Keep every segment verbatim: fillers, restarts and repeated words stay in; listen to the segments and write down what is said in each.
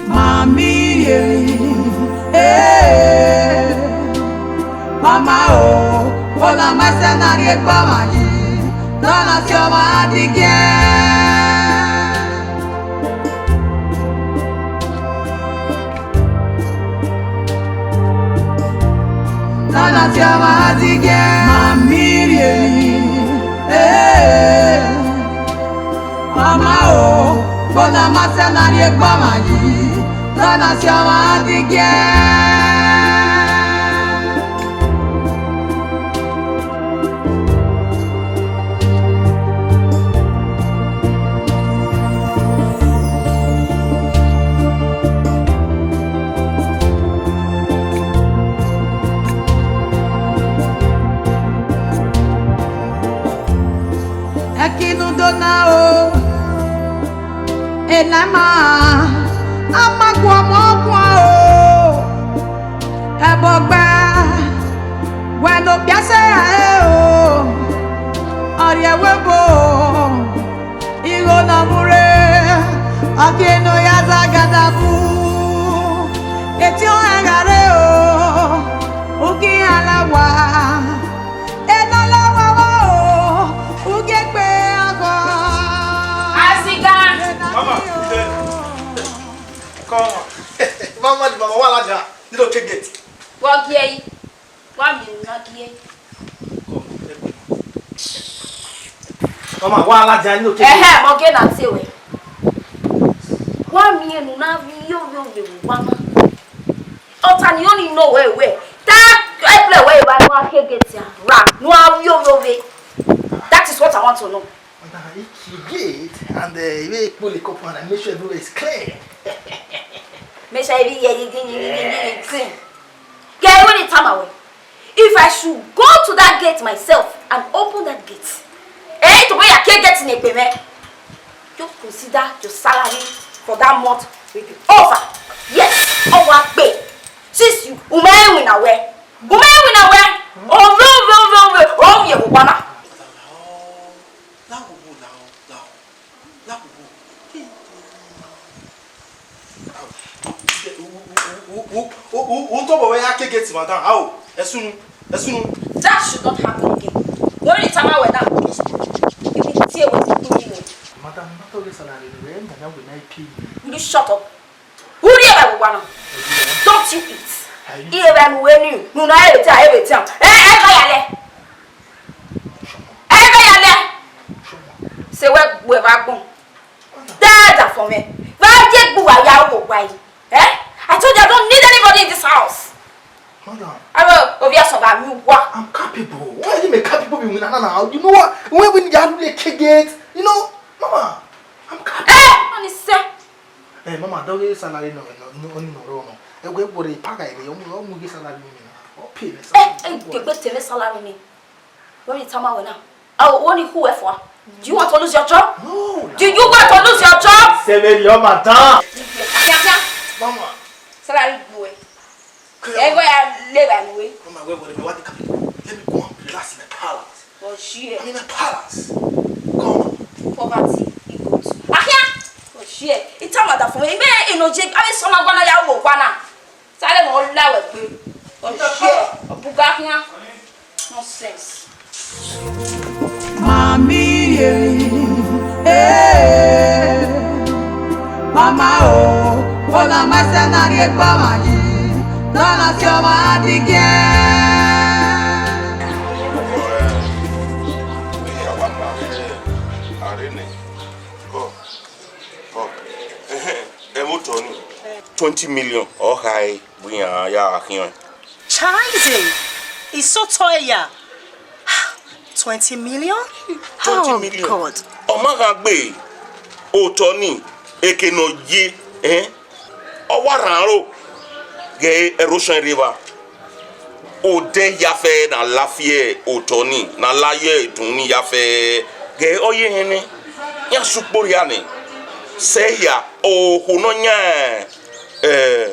Mami, eh, eh, mama o, ona ma sẹ na rhie gba ma yi, na na si ọmwa digiẹn. Nana ti ọmwa digiẹn, ma mi rhie emwi, eh. Ọmwa o, bona ma sẹ na rhie gba ma yi, nana ti ọmwa digiẹn. Ẹki ne u do na o, ena ma, a ma guọmọ guan o. Ẹbọ gba, wẹ ne okpia sẹ rae o, ọ rhie ẹvbo ebo, igho ne ọ mu rre, ọ gie ne ọ ya zagada bu, etiọnrẹn gha rre o, u gie iran la owa, ena la owa vbọ o, u gie egbe iran gọ. Asiga. Mama, come on. Mama, the mama, wa ladian, you don't take it. Wa gie yi. Wa miẹn ne u na gie. Mama, wa ladian, you don't take it. Ẹhẹ, mọ gie na te wẹ. Wa miẹn ne u na vbe iyo ovbi ovbi vbe owa na. Ọta ni ọni nọ wẹ wẹ. Ta ẹpẹlẹ wẹ evba ne u gha khie gate a ra, ne u gha vbe iyo ovbi ovbi. That is what I want to know. Madam, he key gate and uh, he will pull the cup and make sure everywhere is clean. Make sure every year you clean. Yes. Yeah, when it time away. If I should go to that gate myself and open that gate, eh, to where I can't get in a payment, just consider your salary for that month will be over. Yes, oh what pay. Since you, ume win away, ume win away. Oh no no no no, oh yeah, Obama. Uwẹ tobọ vbe ya ke gate, madam. Ao, ẹsunu, ẹsunu. That should not happen again. Wẹ ni tama wẹ na. Ibi tie wẹ ni kuru wẹ. Madam, ma tọghe salary ne wẹ na na wẹ na pay me. Will you shut up? U rhie vbe owa na. Don't you eat? Iye vbe nu wẹ ni, nu na ebe te, ebe te. Eh, eh, va ya lẹ. Ebe ya lẹ. Se wẹ gbe vbe agbọn. Dada for me. Va je gbe uwa ya wo wa yi. Eh? I told you I don't need anybody in this house. Madam. Aro, ovia so ba mi wa. I'm capable. Why you make capable be winner now? You know what? When we need to do the kick it, you know, Mama, I'm capable. Eh, on is sir. Eh, Mama, don't get salary no, no, no, no, no, no. Eh, we worry, paga, eh, you won't get salary no. Or pay me Eh, salary. Eh, you get pay me salary ni. Where you tell me now? Oh, what you who for? Do you want to lose your job? No, Do you want to lose your job? Seven your madam. Yeah, yeah. Mama. Salary boy. Ẹ gbọ́ ya lé ra ìwé. Mama, where worry, what the capital? Let me go and relax in the palace. Ọshie. I'm in a palace. Come. Poverty equals. Ahia. Ọshie. Ita mada fun. Ime ino je. Ami sọ ma gba na ya wo gba na. Sare mo la we gbe. Ọshie. Obuga ahia. Nonsense. Mami, eh, eh, mama o, ona ma sẹ na rhie gba ma yi, na na si ọmwa digiẹn. Ẹmwẹ otọ ni, twenty million ọ khae vbe iran ya gha khian. Chai, isotọ ẹre ya. Twenty million? Twenty million. Oh, God. Ọ ma gha gbe otọ ni, eke ne ọ ye, eh? Ọ wa rhan aro, ghẹ ẹroshan rre evba. Odẹ hia fẹ na la fi otọ ni, na la ye edun ni hia fẹ, ghẹ ọ ye hẹn nẹ, iran sẹ ukpo rhia nẹ. Sẹ hia, okhuo ne ọ yan, eh,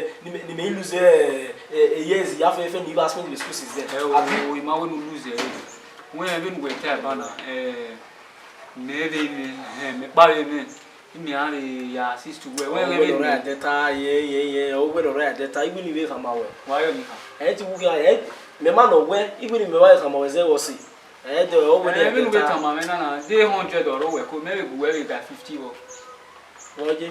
eh, ni mẹ, ni mẹ i lose, eh, eh, years ya fẹfẹ ni I wa spend vbe school since then. Ẹ o, abi? I ma wẹ ne u lose ẹre. Wẹ vbene uwẹ ta ẹre ba na, eh, mẹ vbe mẹ, ẹhẹn, mẹ kpa vbe mẹ. Imẹ a vbe ya assist uwẹ. Wẹ, wẹ vbe mẹ. Ọ wẹ ne ọ rre ẹdẹta, yẹn, yẹn, yẹn, ọ wẹ ne ọ rre ẹdẹta, I wẹ ne I vbe khama wẹ. Wa yọ ni kha. Ẹ te wu khian, ẹ, mẹ ma nọ wẹ, I wẹ ne mẹ wa khama wẹ zẹ vbe ọse. Ẹ dẹ, ọ wẹ ne, ẹ, vbene uwẹ ẹdẹta. Tama mwẹ na na, de hundred ọre wẹ ko, mẹ vbe gu wẹ vbe ga fifty vbọ. Wẹ ye.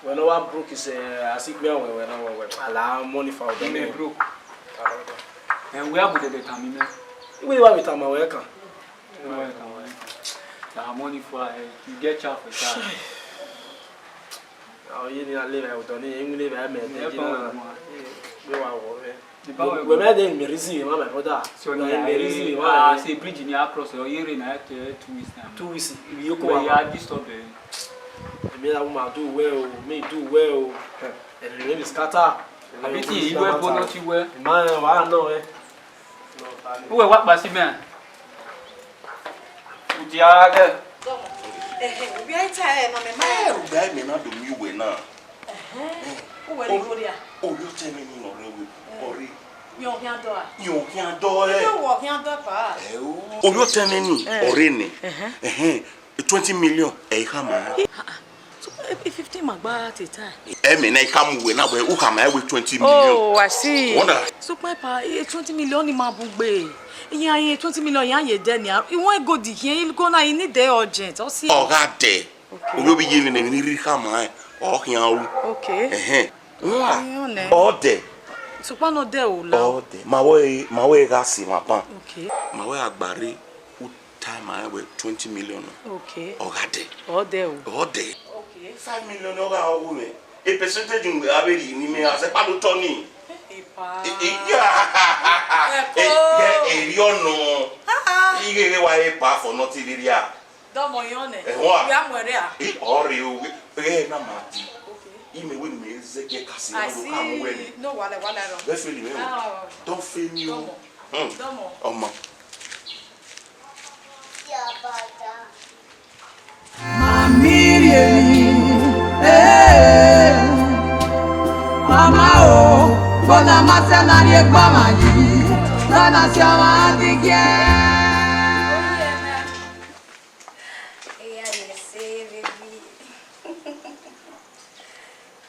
Wẹ ne ọ wa broke is, eh, asi gbe wẹ, wẹ na wẹ, wẹ. Ala money for. Imẹ broke. Ẹ, wẹ a gu dẹdẹ tama mẹ. I wẹ ne I wa vbe tama wẹ kan. Wẹ tama mwẹ. That money for, eh, you get chance for that. Ọ ye ne a lele vbe odọ ni, I wẹ ne I vbe mẹ. Ẹ, ẹdẹ tọn na. Wẹ wa wọ vbe. Wẹ mẹ de mẹ reason, my brother. So na mẹ reason, ah, say bridge ni a cross, ọ ye rre na, eh, two weeks time. Two weeks, ibi yoko wa. Ya disturb eh. Emi na woman do well o, me do well o. Ẹrẹ mi scatter. Abi ti iwe bo nọ ti wẹ. Ma wa nọ eh. Uwẹ wa kpa si mẹ. Udia gẹ. Ẹhẹ, ubi a ta ẹ na mẹ ma. Ẹ, ubi a mẹ na do mi uwẹ na. Ẹhẹ, uwẹ ni goria. Oyo tẹ mẹ ni nọ rẹ we, ọre. Yọ khian dọ a. Yọ khian dọ ẹ. Yọ wọ khian dọ pa. Ẹ o. Oyo tẹ mẹ ni, ọre nẹ. Ẹhẹ. Ẹhẹ, twenty million, ẹ i khama. So, e fifteen ma gba te ta. Ẹ mẹ na i khama uwẹ na wẹ u khama ẹ wẹ twenty million. Oh, I see. Wonder. So, pa pa, e twenty million ni ma bu gbe. Iyan ye twenty million, iyan ye dẹ nia. I wan go di khian, I go na, I need the urgent. Ọ si. Ọ gha dẹ. Okay. Ovbi obi ye vbe ne emwi ne I rhirhi khama ẹn, ọ khian ru. Okay. Ẹhẹn. Wa, ọ dẹ. Sokpan nọ dẹ o la. Ọ dẹ. Ma wẹ, ma wẹ gha si ma ban. Okay. Ma wẹ a gba rre, u ta ma wẹ twenty million nọ. Okay. Ọ gha dẹ. Ọ dẹ o. Ọ dẹ. Okay. Five million ọ gha wu mwẹ. A percentage mu avbe ri ni mẹ, a sẹ kpalo tọ ni. Epa. Iya. Ẹko. Ẹ, ẹ, eri ọnọ. Ah, ah. Ighe ghe wa epa fọ nọ ti rhirhia. Dọmọ yọn nẹ. Ẹhua. Wẹ a mu ẹre a? E, ọ rre o, ghẹ na ma di. Okay. Imẹ wẹ mẹ zẹ gẹ kasi, I see. Ka mu wẹ ni. No, wala, wala rọ. Vẹ feli mẹ o. Ah. Dọ feli o. Dọmọ. Hmm. Dọmọ. Ọmọ. Mami rie mi, eh, mama o, bona ma sẹ na rhie gba ma yi, na na si ọmwa digiẹ. Eya ye se, baby.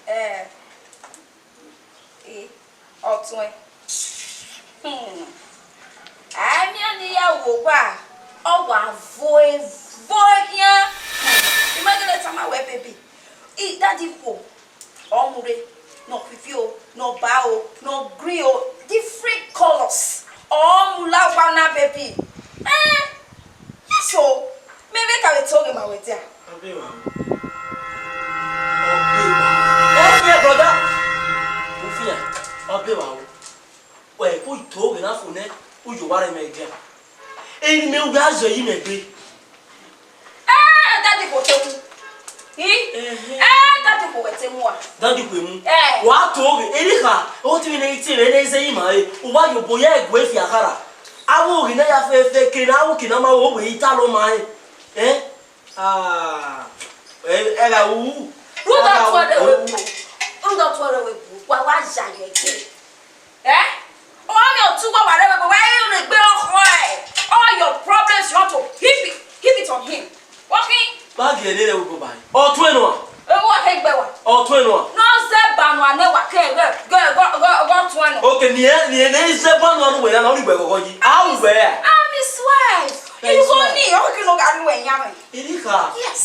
Eh, eh, ọtuẹn. Hmm. A miẹn ne I ya ru owa, ọ wa voe, voe khian. Hmm. I ma gele tama wẹ, baby. I, daddy khuo, ọ mu rre, ne ọ fifi o, ne ọ ba o, ne ọ green o, different colours. Ọ mu la owa na, baby. Eh, yes o, mẹ vbe ka vbe te oghe ma wẹ dia. Ọ be wa o. Ọ be wa. Ẹ fian, brother. U fian. Ọ be wa o. Wẹ ko to ghe na fo nẹ, u yo wa rẹ mẹ dia. Eni mẹ u gha zẹ yi mẹ gbe. Eh, daddy khuo te mu. I? Ẹhẹn. Eh, daddy khuo wẹ te mu a. Daddy khuo mu. Eh. Wa to ghe, eni kha, o ti vbe ne te vbe ne zẹ yi ma re. U wa yo bo ya gue fi akhara. Awo ghi na ya fe fe ke na, awo ke na ma wo we ita lo ma re. Eh? Ah, ẹ, ẹ gha wu. Rhunmwuda ọtuẹn rẹ wẹ bu. Rhunmwuda ọtuẹn rẹ wẹ bu. Wa wa ya ye ẹre. Eh? Ọ miẹn otu wa wa rẹ wẹ bu. Wa i rhie egbe ọkhọ ẹ. All your problems, you want to heap it, heap it on him. Wa khin. Ba gie ne rẹ wẹ bu ba. Ọtuẹn nọ. E wa he gbe wa. Ọtuẹn nọ. Nọ zẹ ba nọ ne wa ke ghe, ghe, ghe, ghe, ghe ọtuẹn nọ. Okay, ni ẹ, ni ẹ ne zẹ ba nọ anu wẹ na, ọ ni wẹ gọgọ yi. A u wẹ. I'm his wife. His wife. Ighẹ ọnii, ọ ke ne ọ gha ru ẹyan mwẹ. Eni kha. Yes.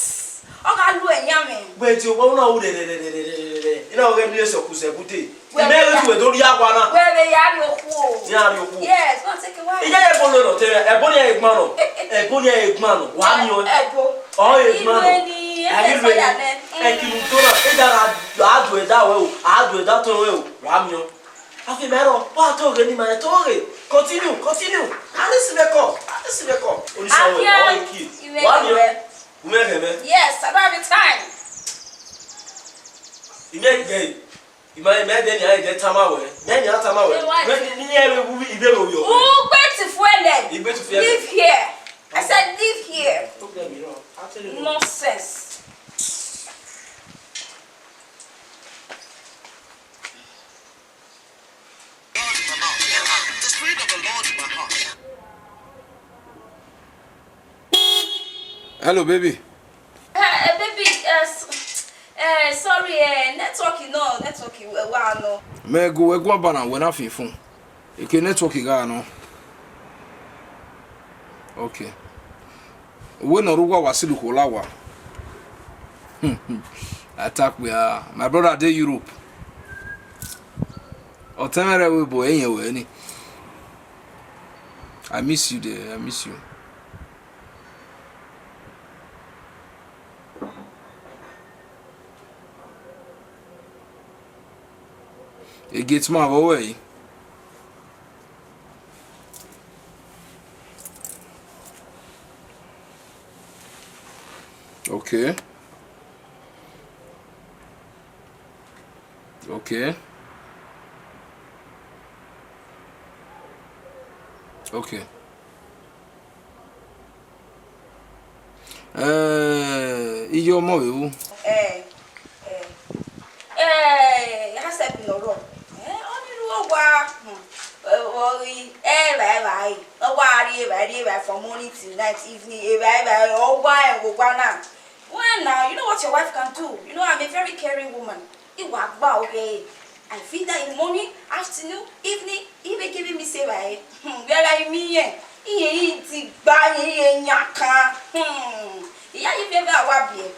Ọ gha ru ẹyan mwẹ. Wẹ di owa na ru rẹrẹrẹrẹrẹ. I na ọghe emwi eso ku zẹ bude. Wẹ I mẹ vbe ya. Tu wẹ do rhie awa na. Wẹ vbe ya rhie okhuo. Ya rhie okhuo. Yes, go and take a wife. Iye ye bolo no te, ẹbọ ni ẹ gban nọ. Ẹbọ ni ẹ gban nọ. Wa mi o. Ẹbọ. Ọ ẹ gban nọ. Iwe ni, ẹ fẹ fire nẹ. Ẹ ki mu to na. E da ra, a du ẹda wẹ o. A du ẹda to wẹ o. Wa mi o. A fi mẹ rọ. Wa to ghe ni ma to ghe. Continue, continue. A listen the call. A listen the call. Onisa wẹ, ọ ẹ ki. Wa mi o. Yes, I don't have the time. Imẹ gẹ, imẹ, imẹ dẹ ni a dẹ tama wẹ, mẹ ni a tama wẹ. Ṣé wá mẹ ni ẹ wẹ wu ibe ro yọ. Ugbe ti fuẹlẹ. Igbe ti fuẹlẹ. Leave here. I said leave here. Problem yìí náà, actually no. Nonsense. The Spirit of the Lord in my heart. Hello, baby. Eh, eh, baby, eh, s-, eh, sorry, eh, network no, network wa no. Mẹ gu wẹ guan ba na wẹ na fin fun. Eke network gha no. Okay. Uwẹ ne ọ rre uwa wa silo ukhuo la wa. Atakpia, my brother dey Europe. Ọtẹn mwẹ rre ẹvbo ebo, ẹyẹn wẹ ni. I miss you there, I miss you. Gate man vbe ọ wẹ yi? Okay. Okay. Okay. Eh, iye ọmọ vbe ru? Eh, eh. Eh, ya sẹ ne ọ rrọọ. Eh, ọ ni ru owa, hmm, ọ ghi, eh, evba, evba, eh. Ọ wa rri evba, rri evba from morning till night, evening, evba, evba, ọ wa rẹn vbe owa na. Well, now, you know what your wife can do? You know, I'm a very caring woman. I wa gba oghe. I feed her in morning, afternoon, evening, even giving me saver, eh? Hmm, where are you me, eh? Iye yi ti gba, iye yi yan kan. Hmm. Iya yi fẹ vẹ awa biẹ.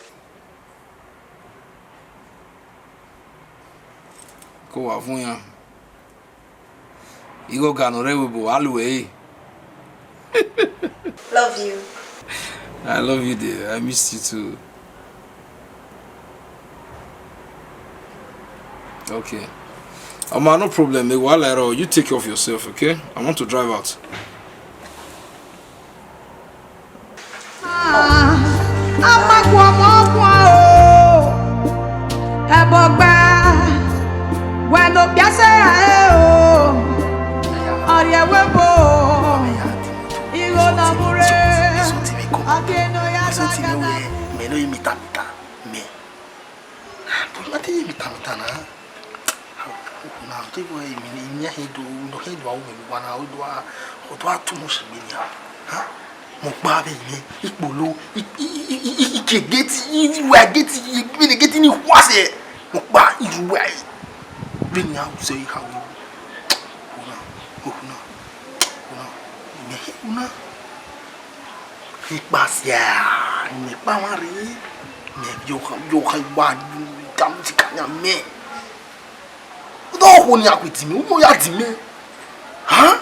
Ko wa vun yan. Igho ga ne ọ rre vbe obọ, a lu ẹre. Love you. I love you, dear. I miss you too. Okay. Oma, no problem. Me wa la ro. You take care of yourself, okay? I want to drive out. Amakuọmọ ọkua o, ẹbọ gba, wẹ ne okpia sẹ rae o, ọrriẹ wẹ bo, igho ne ọ mu rre, ọke ne ọ ya zagada. Mẹ ne ọ i mita mita, mẹ. But I think mita mita na. Na, te wẹ imi, imi a hin do, no hin do a wu mẹ vbe owa na, o do a, o do a too much egbe nia. Ha? Mẹ ọkpa vbe ime, ikpolo, i, i, i, i, i, i ke gate, i, i, wa gate, i, i, i gate ni khuasẹ. Mẹ ọkpa, i ru wa, i. Vbene a ru sẹ, i kha ru. Ona, ona, ona, ime, ona. Ikpasia, ime kpa mwa rre, mẹ vbe okha, vbe okha igba, ka mu ti ka yan mẹ. Udo okhuo ni a ku di mẹ, udo ya di mẹ. Ha?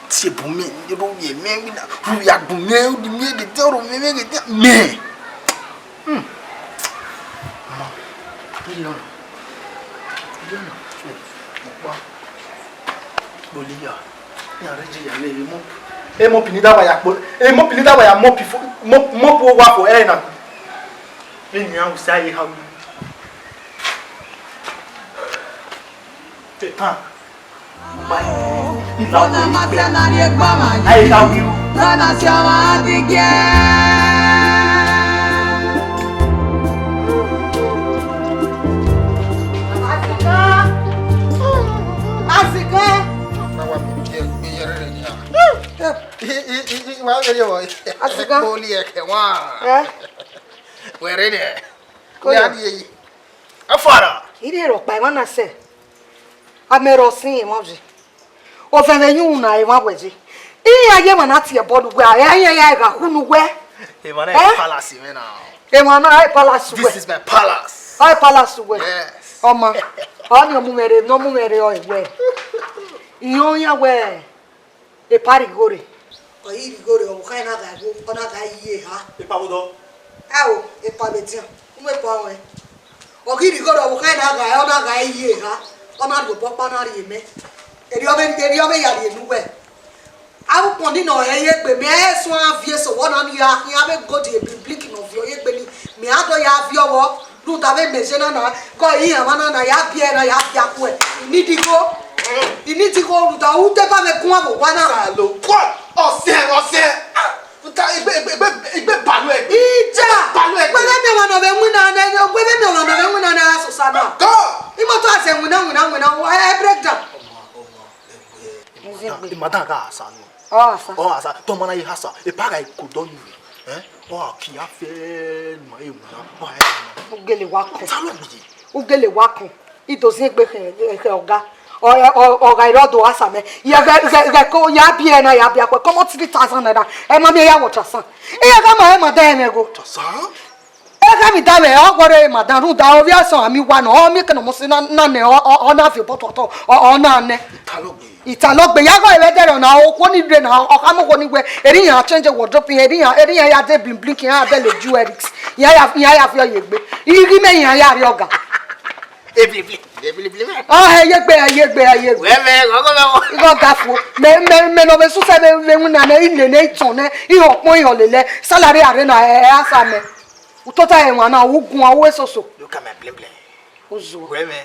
Tie bu mẹ, ne ro ye mẹ, mina, ru ya bu mẹ, u di mẹ gede, ro mẹ, mẹ gede, mẹ. Hmm. Ma, iri ọna. Iri ọna. Ọkpa. Boliya. Ya re je ya le emo. Emo pini da wa ya kpo. Emo pini da wa ya mo pifo, mo, mo pu owa fo, eh, na. Vbene iran sa ye ha wu. Tetan. Ọna ma fian na rhie egbe ọmwa yi. Aye ka wu. Ọna si ọmwa digiẹ. Asika. Asika. Wa vbe rhie egbe wa. Eh? Wẹ rre nẹ. Ko ya rrie yi. Afara. Irhiẹn rhọkpa emwa na sẹ. A mẹ rọ sin emwa vbe. Ovẹn vbe yunwun na emwa wẹ ye. Iran ye emwa na tie ẹbọ ne uwẹ, a iran ya gha khu ne uwẹ. Emwa na Eh? Palace mwẹ na. Emwa na e palace uwẹ. This is my palace. Ọ e palace uwẹ. Yes. Ọma. Ọ ni ọ mu mwẹ rre, ne ọ mu mwẹ rre ọ e wẹ. Iran ya wẹ. Epa rhie igho rre. Ọ ghi rhie igho rre, ọvbokhan na gha gho, ọ na gha ye eha. Epa vbe odọ. Ao, epa vbe edian, u mu epa ruẹn. Ọ ghi rhie igho rre, ọvbokhan na gha, ọ na gha ye eha, ọ na rhie obọ ọkpa na rhie mẹ. Erriọ vbe, erriọ vbe ya rhie ne uwẹ. Avbe ukpọn ni nọ hẹ ye egbe, mẹ i suẹn a viọ eso vbọ na ni ra khian avbe gold ye blink blink ne ọ viọ ye egbe ni, mẹ i ra do ya viọ vbọ. Rhunmwuda vbe mẹ zẹ na na, ke iran mwa na na ya biẹ na ya biẹ khuẹ. I need igho. I need igho rhunmwuda u te ba mwẹ guan vbe owa na. Salo, guan, ọsẹ, ọsẹ. Ah, ta egbe, egbe, egbe, egbe balu ẹgbe. Ija. Balu ẹgbe. Wẹ vbe miẹn ọmwa ne ọ vbe winna nẹ, wẹ vbe miẹn ọmwa ne ọ vbe winna nẹ, a sosa na. Go. Imoto a zẹ winna, winna, winna, wa ẹ break down. Ọma, ọma, ẹgbe. Madam, madam gha sa nọ. Ọ gha sa. Ọ gha sa. Tọ ma na ye ha sa. Epa gha ko dọ ni. Eh? Ọ gha ki ya fẹ nọ e winna. Ọ gha e winna. U gele wa kọn. Ta lọ gbe ye? U gele wa kọn. I do zin egbe khẹ, khẹ ọga. Ọ, ọ, ọ gha rre ọdọ a sa mẹ. Ye ghẹ, ghẹ, ghẹ ko ya biẹ na ya biẹ khuẹ. Kọmọ three thousand naira. Ẹ ma miẹn ya wọ ultrasound. Iran gha ma ẹ ma da ẹmwẹ go. Ultrasound? Ẹ gha mi da mwẹ, ọ wọrẹ madam rhunmwuda ovbi asọn a miẹn uwa nọ, ọ miẹn ekene ọmọ sẹ na, na nẹ, ọ, ọ, ọ na viọ obọ tuọtọ, ọ, ọ na nẹ. Italogbe. Italogbe, ya gha ẹvbo ẹdẹrẹ ọna, okhuo ni rre na, ọ kha mu okhuo ni wẹ, erriọ iran change wardrobe iran, erriọ iran, erriọ iran ya de blink blink, iran ya de le jewelries, iran ya, iran ya viọ ye egbe. Ighi mẹ iran ya rrie ọga. Ebli, ebli, ebli, ebli, ebli. Ọ hẹ ye egbe, hẹ ye egbe, hẹ ye egbe. Wẹ mẹ, gọgọ mẹ. Igho ga fo. Mẹ, mẹ, mẹ nọ vbe susẹ vbe, vbe winna nẹ, I lele, I tọn nẹ, I họn ọkpọn, I họn lele. Salary a rre na, ẹ, ẹ, a sa mẹ. U tota ẹmwẹ na, u guan, u esoso. Look at my bling bling. Uzuọ. Wẹ mẹ.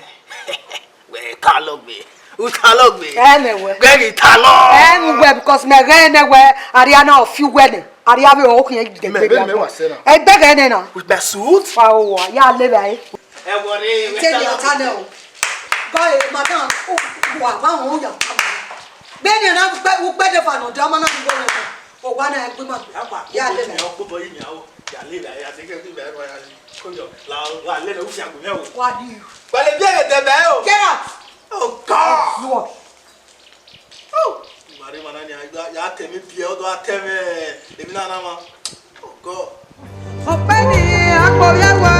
Wẹ ta lọ gbe. U ta lọ gbe. Ẹ nẹ wẹ. Wẹ ghi ta lọ. Ẹ nu wẹ, because mẹ ghẹ nẹ wẹ, arria na ọ fi wẹ nẹ. Arria vbe ọ khian dẹ. Mẹ, gbe mẹ wa sẹ na. Ẹ gbẹghẹ nẹ na. With my suit? Wa o wa, ya le vbe. Ẹ wọ re. Tell your channel. Go ahead, madam. Wa, wa, wa, ya. Beni na, u kpẹ de fa nọ, de ọma na bi wọ nẹ. O wa na, ẹ gbe ma. Ya le vbe. Ọ kpotọ yi mi aro. Ya le vbe, ya se ke bi vbe, ya le. Koyo, la, wa le vbe, u fiangbe mẹ o. Wa di. Wa le bi ẹghẹ dẹ mẹ o. Get out. Oh God. You what? Oh. Mari mana ni, ya, ya tẹ mẹ biẹ, ọ do a tẹ mẹ. Emwi na na ma. Oh God. Ọkpẹni akpọvbiawa.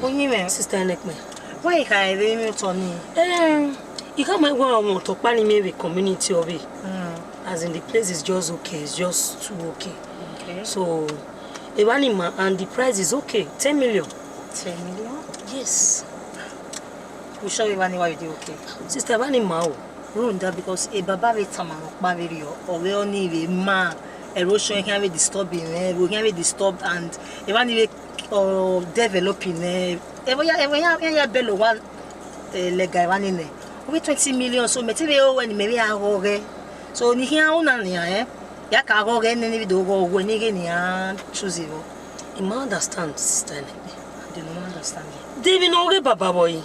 Uyinmwẹ. Sister Enekpe. Why you can't even talk me? Eh, you can't mind what I want to plan in the community of it. Mm. As in, the place is just okay, it's just too okay. Okay. So, Evanima, and the price is okay, ten million. Ten million? Yes. You sure Evani why you dey okay? Sister Evanima o. Rhunmwuda because e baba vbe tama nọ ọkpa vberriọ, ọ vbe ọnii vbe ma, ẹre oshọ khian vbe disturb mwẹ, ẹvbo khian vbe disturb, and Evani vbe, ọ, develop nẹ. Ẹvbo ya, ẹvbo ya, ya, ya bẹlẹ owa, eh, lẹga Evani nẹ. Ọ vbe twenty million, so mẹ te vbe ro wẹ ne imẹ vbe a ghọghẹ. So ne I khian ru na nian, eh? Ya ka ghọghẹ nene vbe do ghọghẹ ne I ghe ne iran choose vbọ. I ma understand, sister Enekpe. I dey no understand you. De vbe ne ọ ghe baba vbọ yi?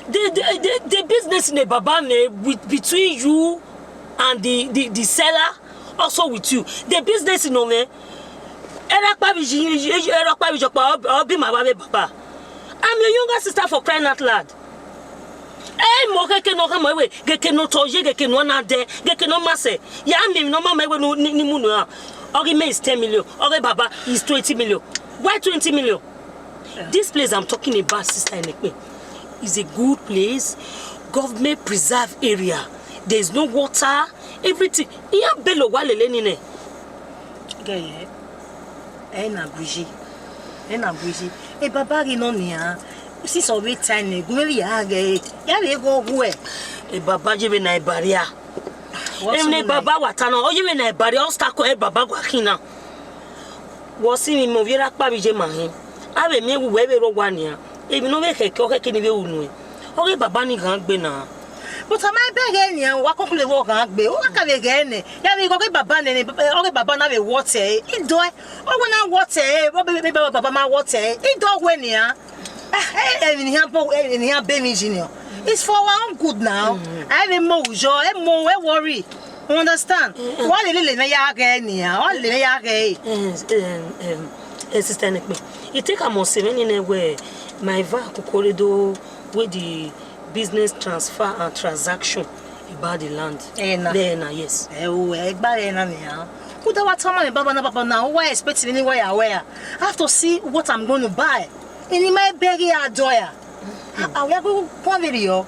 The, the, the, the business in the baba name with, between you and the, the, the seller, also with you. The business in Ome, Erakpa Viji, Erakpa Viji, Okpa, Obi, Obi, my baby, Baba. I'm your younger sister, for crying out loud. Ẹ mọ khẹke ne ọ khama wẹ, khẹke ne ọ tọ ye, khẹke ne ọ na dẹ, khẹke ne ọ ma sẹ. Ya miẹn emwi ne ọ ma ma wẹ ne, ne, ne I mu nuẹn. Ọ ghi mẹ is ten million, ọ ghi baba is twenty million. Why twenty million? Yeah. This place I'm talking about, Sister Enekpe, is a good place. Government preserve area. There is no water, everything. Iran bẹlẹ owa lele nene. Gẹyẹ, ẹ na gui yi, ẹ na gui yi. E baba ghi nọ nian, since ọ vbe ta nẹ, gu mwẹ vbe ya ghẹ, ya vbe ghọ wẹ. E baba ye vbe na e baria. Emwi ne baba wa ta na, ọ ye vbe na e baria, ọ sta kọ e baba wa khin na. Wọ si mi mọ ovbi Erakpa Viji ma hin. A vbe miẹn uwu wẹ vbe rre owa nian. Emwi ne ọ vbe khẹke, ọ khẹke ne I vbe ru nuẹn. Ọ ghe baba ni ghan gbe na. But a ma bẹghe nian, wa kọkọ lele vbe ọ ghan gbe. Ọ gha ka vbe ghẹ nẹ. Ya vbe igho ghe baba nẹ, ọ ghe baba na vbe wọ tẹ. I dọe. Ọ wẹ na wọ tẹ. Ọ be, be, be, baba ma wọ tẹ. I dọe wẹ nian. Ah, eh, eh, emwi ne iran bo, eh, emwi ne iran be emwi yi nian. It's for our own good now. Mm. A vbe mu uyo, e mu, e worry. You understand? Mm, mm. Wa lele lele ya ghẹ nian, wa lele ya ghẹ. Mm, mm, mm. Eh, Sister Enekpe, I think I must say many name where my va kokore do with the business transfer and transaction about the land. Eh, na. There na, yes. Eh, oh, eh, gba eh, na nian. Who that what time baba na, baba na, who I expect any where I wear? I have to see what I'm going to buy. Ini my bag here, door. I, I will go come video.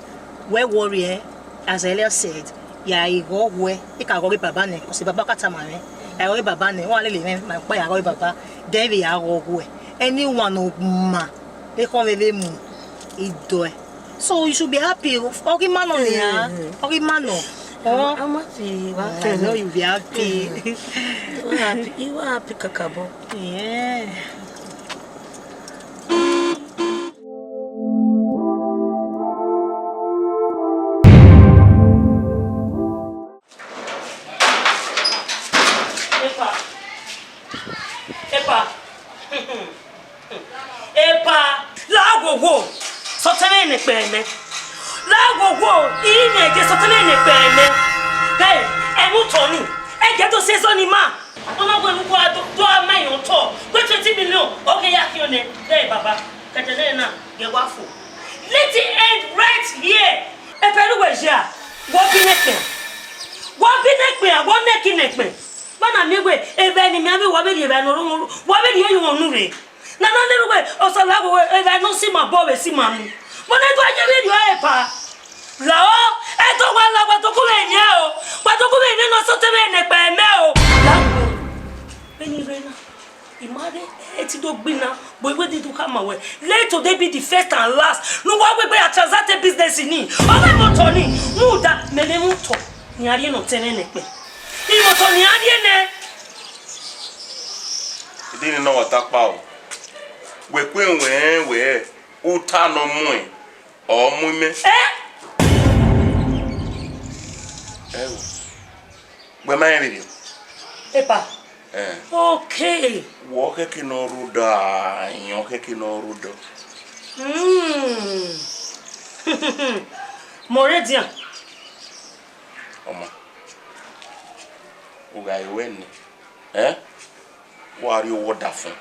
Where worry, eh? As earlier said, ya igho wẹ, I ka gho ghe baba nẹ, cause baba ka tama mwẹ. Ya gho ghe baba nẹ, wa lele mwẹ, ma kpa ya gho ghe baba, then vbe ya gho wẹ. Anyone no ma, ekhọe mwẹ vbe mu, I dọe. So you should be happy. Ọ ghi ma nọ nian, ọ ghi ma nọ. Oh, I'm happy. I know you be happy. You are happy. You are happy, kakabo. Yeah. Epa. Epa. Epa. La wo wo. Sọtẹn ne kpẹ mẹ. La wo wo. Iye je sọtẹn ne kpẹ mẹ. Hey, ẹ mu tọ ni. Ẹ jẹ to se zọ ni ma. Ọna wẹ ne uwa do, do a ma yọn tọ. Wẹ twenty million, ọ ghe ya khian nẹ. Ẹ baba, kẹtẹ nẹ na, gẹ wa fo. Let it end right here. Epẹrẹ uwẹ ya, wọ bi nẹ kpẹn. Wọ bi nẹ kpẹn, wọ nẹ ki nẹ kpẹn. Gba na miẹn wẹ, evba ni mẹ avbe wa vbe rhie evba nọ ro, wa vbe rhie yọ nu rre. Nana ne ru wẹ, Osa la wẹ, evba nọ si ma bọ vbe si ma nu. Wọ nẹ do a ye vbe rhie ọre pa. Lao, ẹdọ wa la, wa dogun vbe enian o. Wa dogun vbe enian ne ọ sọtẹn vbe enekpa ẹmẹ o. Lao. Vbene I rre na, I ma rre, ẹ ti do gbe na, but I wẹ ne I do kha Ma wẹ, let today be the first and last ne uwa wegbe ya transact business ni. Ọ ghe imọtọ ni, rhunmwuda mẹ vbe imọtọ ne iran rhie ne ọ tẹn mwẹ nẹkpẹ. Imọtọ ne iran rhie nẹ. Ede ne ọ wa ta kpa o. Wẹ kpe wẹ rẹn wẹ, uta ne ọ muẹn, ọ mu imẹ. Eh? Ẹ o. Wẹ ma rẹn vberriọ? Epa. Eh. Okay. Wẹ ọ khẹke ne ọ rre odọ, irẹn ọ khẹke ne ọ rre odọ. Hmm. Mẹ ọre dian. Ọmọ, u gha ru ẹre nẹ, eh? Wa rrie owa ọdafẹn,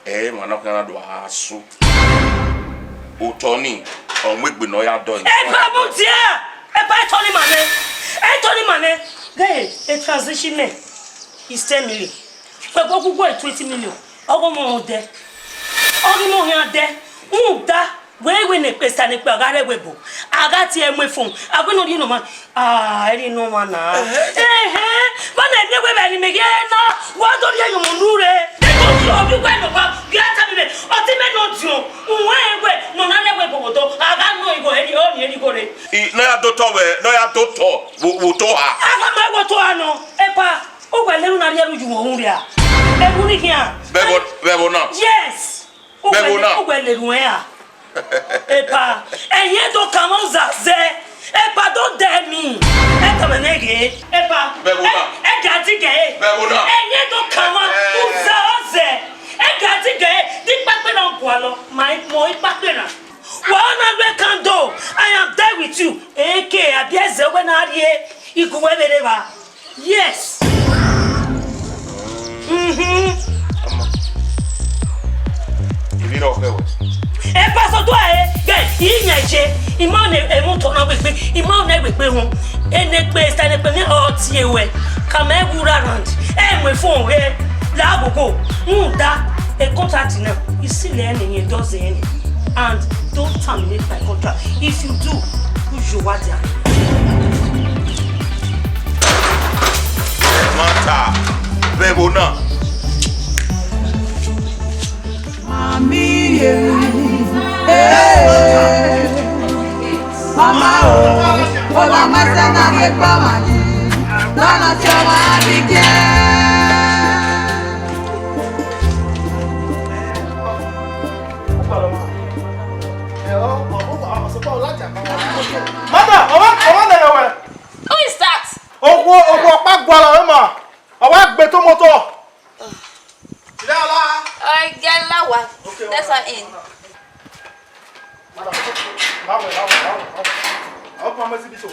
ẹ i re emwa na khian na do a so. Otọ ni, ọ mu egbe ne ọ ya dọ ni. Epa mudia, epa, etọ ni ma nẹ, etọ ni ma nẹ. Ghee, e transaction nẹ is ten million. Wẹ gbe oghughe twenty million, ọ ghe ọmọ odẹ, ọ ghe imẹ khian dẹ, rhunmwuda wẹ wẹ ne ekpesta ne ekpa gha rre ẹvbo ebo, a gha tie ẹre mu efun, a wẹ ne ọ rhie ne ọmwa, ah, ẹ rhie ne ọmwa na. Ẹhẹn, vbọ ne ẹdẹ wẹ vbe ne imẹ ghi na, wa do rhie yọmọ nu rre. Eko ovbi uwẹ nọ wa, ghi a tama mẹ, ọtẹn mẹ ne ọ diọn, uwẹ wẹ ne ọ na rre ẹvbo ebo vbe odọ, a gha nọ igho, ẹ rhie, ọ rhie igho rre. I, ne ọ ya do otọ wẹ, ne ọ ya do otọ vbe, vbe otọ ha. A gha ma vbe otọ ha nọ, epa, uwẹ lele na rhie ẹre uyu uhunmwu rria. Ẹvbo ni khian. Vbe ẹvbo, vbe ẹvbo na? Yes. Bẹghe na. Uwẹ lele ruẹn ra? Epa, ẹyẹn do kan mwẹ uzazẹ. Epa, don't dare me. Ẹ tama mwẹ ghe. Epa, bẹghe na. Ẹ, ẹ ga digẹ. Bẹghe na. Ẹyẹn do kan mwẹ uzazẹ. Ẹ ga digẹ. Di ikpakpe na gualọ, ma mọ ikpakpe na. Wa na gbe kan do. I am there with you. Eke, abi ẹzẹ wẹ na rrie, igu wẹ vbe rre evba. Yes. Mhm. Ọmọ. Emwi rọ khẹ wẹ. Ẹ pastor do ẹ, gẹ, I yan je, I ma ne emotọ na wegbe, I ma ne wegbe họn. Enegbe, esta enegbe ne ọ tie wẹ. Come and go around. Ẹ mu phone wẹ. La gogo. Rhunmwuda, e contract na, I still ẹ ne yẹn does ẹ ne. And don't terminate my contract. If you do, you what? Mata, vbe ẹvbo na. Mami ye, eh, mama o, ola ma sẹ na rhie gba ma yi, lọna si ọmwa bi giẹ. Madam, ọmọ, ọmọ nẹ wẹ. Who is that? Okhuo, okhuo ọkpa gualọ ma. Ọ wa gbe tomoto. Ìyá ọlá. Ẹ jẹ́ láwa. Okay, let's all in. Madam, báwo, báwo, báwo, báwo. Àwọn kan mẹ́sì bí so.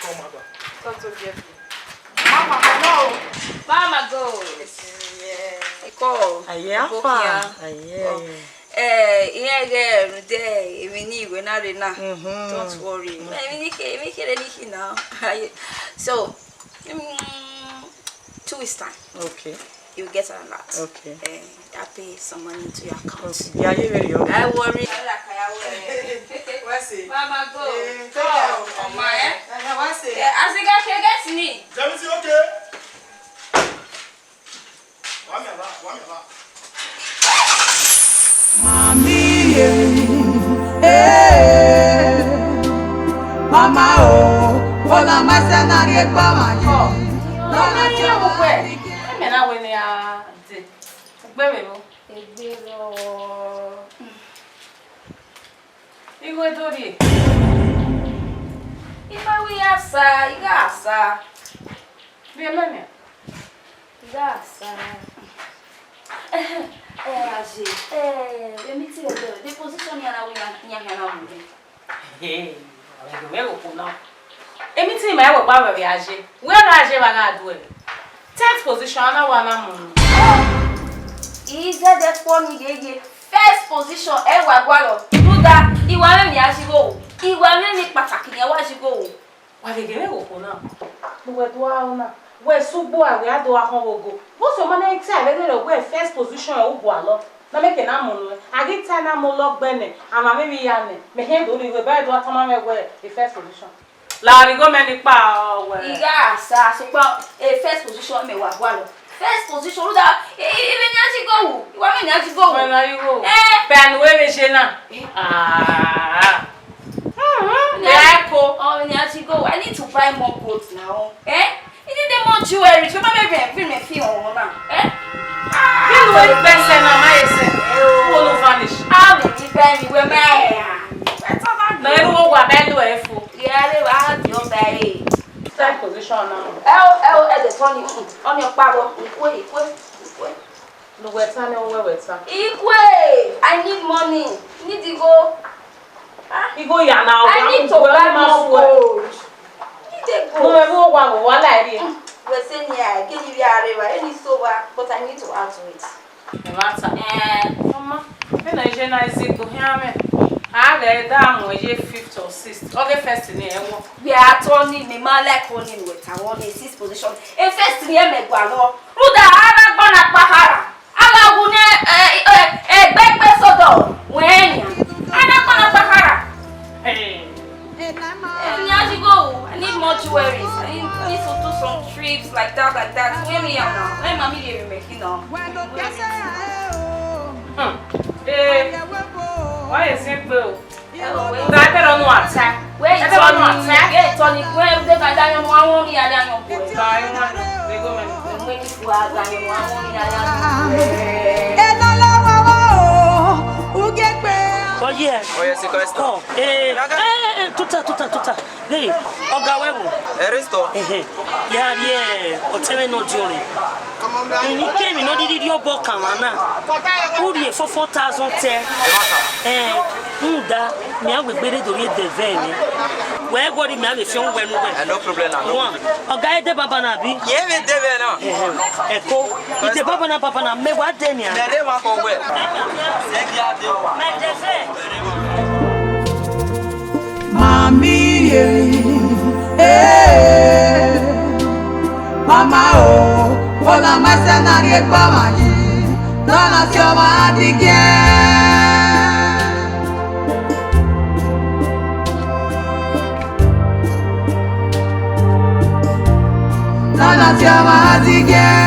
Come, madam. Come to Jeffrey. Mama, come on. Mama, go. Yes, yes. Eko. Aye, Eko afa. Kia. Aye, aye. Eh, iran ghẹ rhunmwuda emwi ne iwẹ na rre na. Mhm. Don't worry. Emwi ni khe, emwi khere ni khin na. So, mm, two weeks time. Okay. You get an alert. Okay. Eh, I pay some money into your account. Okay. Yeah, you very okay. I worry. What's it? Mama go. Eh, take care. Oh, oh, my, eh? Eh, what's it? Yeah, as you get, you get me. Jamisi, okay. Mami ye, eh, mama o, ola ma sẹ na rhie gba ma yi. Ọ, lọna si ọmwa bi giẹ. Ẹmẹ na wẹ ne a dee. Ugbe vbe vbo? Egbe rrọọ. Igho do rrie. I ma wẹ I gha sa, I gha sa. Vbe mẹ nian? I gha sa. Eh, eh, Aje, eh, emiti ẹdẹ, the position iran na wẹ iran, iran khian na mu rre. Hey, ọmọ ẹgbẹ mwẹ rokpo na. Emiti ma wẹ gba wẹ vbe Aje. Wẹ ra Aje vbe a gha duẹ? Tenth position, a na wa na mu unu. I zẹdẹ kpọ nu yeye. First position, ẹ wa gualọ. Rhunmwuda, I wa mwẹ emwi a zigho. I wa mwẹ emwi kpataki ne I wa zigho. Wa ghe ghe vbe okhuo na, ne uwẹ do aro na, wẹ sẹ ugbo a wẹ a do gha khọn vbe ogo. Vbọsẹ ọ ma na i tae vbe ẹghẹ wẹ first position ẹre u gualọ, ne a mẹ ke na mu nuẹn. A ghi tae na mu lọ gbe nẹ, a ma mwẹ emwi ya nẹ, mẹ khian do rhie igho, eba ẹre do a tama mwẹ wẹ e first position. La rhie igho mẹ ni kpa wẹ. I gha sa, sokpan e first position mẹ wa gualọ. First position, rhunmwuda, I, I, I vbe nian zigho ru, I wa vbe nian zigho ru. Wẹ na igho. Eh. Bẹ anu wẹ vbe je na. Eh. Ah. Mhm. Nian, ya ko. Oh, vbe nian zigho ru. I need to buy more gold now. Eh? I need the more jewelry. Ṣé o ma vbe rẹ, vbe rẹ fi hàn wọn na? Eh? Ah. Kí ló ń pèsè náà, má yẹ sẹ? Wọ́n ló vanish. A lè rí bẹ́ẹ̀ ni wẹ́ mẹ́ ẹ̀. Ẹ tọ́ bá gbé. Lọ irú owó abẹ́ ló ẹ̀ fo. Ìyá rẹ̀ wá di ọba ẹ̀. First position now. Ẹ o, ẹ o, ẹ dẹ̀ tọ́ ni, mm, mm, ọ ni ọkpa wọ, ikwe, ikwe, ikwe. Lu wẹ ta ne ọ wẹ wẹ ta. Ikwe, I need money, need igho. Ah, igho ya na, I need to buy more gold. Need a gold. Mo mẹ vbe owa, owa la ẹ rrie. Mm, wẹ sẹ ni a, gele ivbi a rre evba, eni so wa, but I need to add to it. Ẹmwata. Eh. Ọma, vbene I ye na zigbo khian mwẹ, a ghẹ da mu ye fifth or sixth. Ọ ghe first ni ẹ wọ. Wẹ a tọ ni, mẹ ma like ọni ne uwẹ ta wẹ ọni, sixth position. E first ni ẹ mẹ gua lọ. Rhunmwuda, a gha gba na kpahara. A gha wu ne, eh, eh, egbe egbe sodọ, wẹ ẹ nian. A na gba na kpahara. Hey. Eh, nian zigho ru, I need more jewelries. I need, I need to do some trips like that, like that. Where me am now? Where mommy dey remain now? Hmm. Eh, why is it blue? Hello, wait. That better no attack. Wait, that better no attack. Wait, Tony, where they can die on one, one, yeah, yeah, no boy. Sorry, man. They go, man. Wait, wait, wait, wait, wait, wait, wait. Oh, yeah. Oh, yes, the question. Oh, eh, eh, eh, eh, tuta, tuta, tuta. Hey, ọga wẹ vbo? Eristo. Ehe. Ya rhie ọtẹn mwẹ ne ọ diọn rre. Emwi kemwi ne ọ rhirhi rhie obọ kan mwa na. U rhie four, four thousand tẹ. Eh, rhunmwuda, mẹ a wegbe rre do rhie dẹvẹ mwẹ. Wẹ ghe ọrọre mẹ a vbe fiọn wẹ ne uwẹ. Eh, no problem na, no problem. Ọga, e de baba na bi? Yẹ vbe de vbe na. Ehe. Ẹko, i de baba na, baba na, mẹ wa de nian. Mẹ de wa ko wẹ. Mẹ dẹvẹ. Mami ye, eh, mama o, ona ma sẹ na rhie gba ma yi, na na si ọmwa adigiẹn. Na na si ọmwa adigiẹn.